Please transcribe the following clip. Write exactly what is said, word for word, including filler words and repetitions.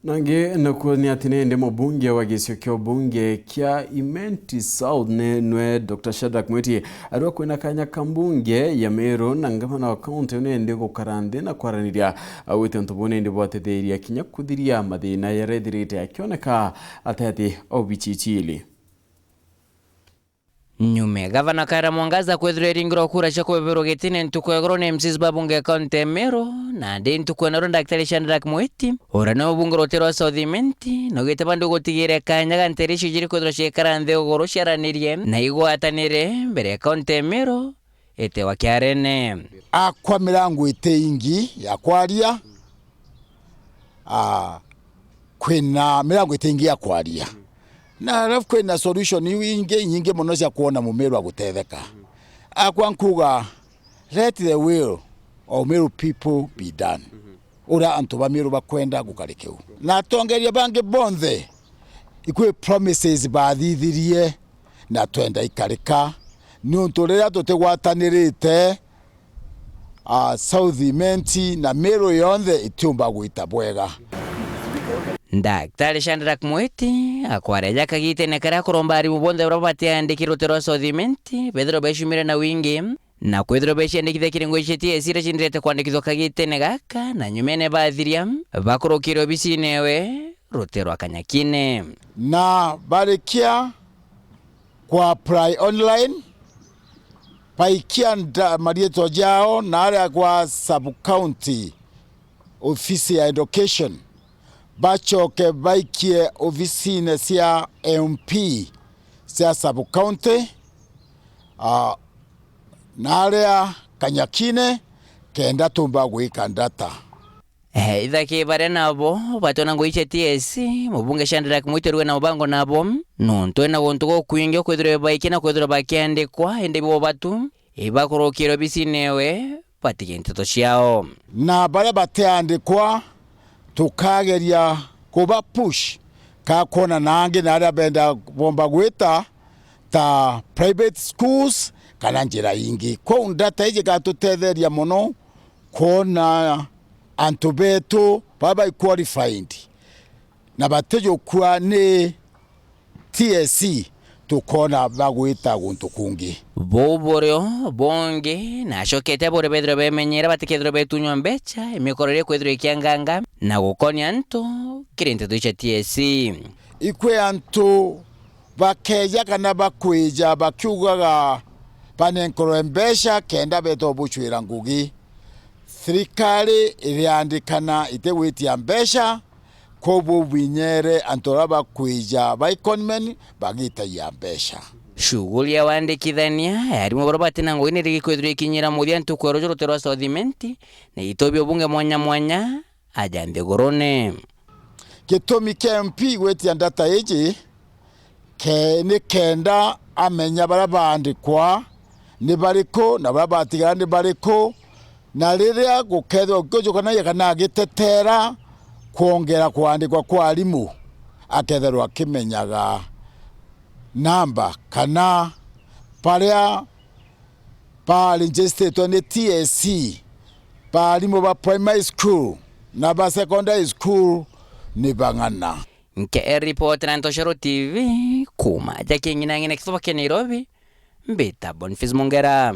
Nangi nakuo ni ati ni indi mubunge wa gicio kia ubunge kia Imenti South ni nwe Doctor Shadrack Mwiti arua kwina kanya ka mbunge ya Meru na ngavana wa kaunti ni indi gukara nthi na kwaraniria, awite untu buu ni indi bwatetheiria kinya kuthiria mathina yarethirite akioneka ateti obichichili. Nyume gavana Kawira Mwangaza kwithirwa iringirwa kura cia kubeberwa gitine ntuku ya igoro ni M Cs ba bunge ya kaunti ya Meru, nandi ntuku ya naru Daktari Shadrack Mwiti, uria ni mubunge rutere rwa South Imenti, naugite bandu gutigire kanya ga ntere icio ijiri kwithirwa ciikara nthi uguru ciaranirie na igwatanire mbere ya kaunti ya Meru itewa kiarene. Akwa mirango iti ingi ya kwaria, ah, kwina mirango iti ingi ya kwaria. Na alafu kwina solution iu ingi nyingi mono cia kwona Mumiru agutetheka. Akwa nkuga, let the will of Meru people be done. Uria antu ba Meru bakwenda gukari kiu. Na atongeria bangi bonthe, ikwi promises bathithirie na twenda ikarika. Niuntu riria tutigwatanirite, a South Imenti na Meru yonthe itiumba gwita bwega. Daktari Shadrack Mwiti akwareja kagitene karia akuromba arimu bonthe baria batiandiki rutere rwa South Imenti bethirwa becumire na wingi na kwithirwa beciandikithia kiringo ici T S C iria cienderete kwandikithwa kagitene gaka, na nyumene bathiria bakurukire obisine ewe rutere rwa Kanyakine. Na barikia kwa apply online, baikia nda-, marietwa jao na aria kwa sub county ofisi ya education, bacoke baikie ofisine cia M P cia sub county, ah, na aria Kanyakine, kenda tumba gwika ndata. Eh, ithaki baria nabo batona ngugi cia T S C, mubunge Shadrack Mwiti rue na mubango nabo, nontu ena guntu gukwingi ukwithirwa baikia na kwithirwa bakiandikwa, indi bo batu ibakurukire obisine ewe batige nteto ciao. Na baria batiandikwa, tukageria kuba push ka kwona na angi na aria benda bomba gwita ta private schools kana njira ingi. Kwou ndata iji igatutetheria mono kwona antu betu baba bai qualified na batijukua ni T S C, tukona bagwita guntu kungi. Buu burio bungi, na acokete buri bethirwe bemenyera batikethirwe betunywa mbecha, imikoro iria ikwithirwa ikianganga, na gukonia antu kiri nteto icia T S C. Ikwi antu bakeja kana bakwija bakiugaga banenkerwe mbecha kenda beta bucwira ngugi. Thirikari iriandikana itigwitia mbecha, koguo bwinyere antu aria bakwija ba economy bagitagia mbecha. Shughuli ya wandikithania ya arimu baria batina ngugi nirigi kwithirwa ikinyira muthia ntuku ya ruju rutere rwa South Imenti, na itobia ubunge mwanya mwanya aja nthigurune. Gitumi kia M P gwitia ndata iji ke-, ni kenda amenya baria baandikwa ni bariku na baria batigara ni bariku, na riria gukethirwa gukijukanagia kana agitetera kwongera kwandikwa kwa arimu, akethirwa akimenyaga namba kana baria ba registeretwe ni T S C, ba arimu ba primary school na ba secondary school ni bang'ana. Nke report na Ntoshero T V, kuma ja king'inang'ina kitoba kia Nairobi, mbita Boniface Mongera.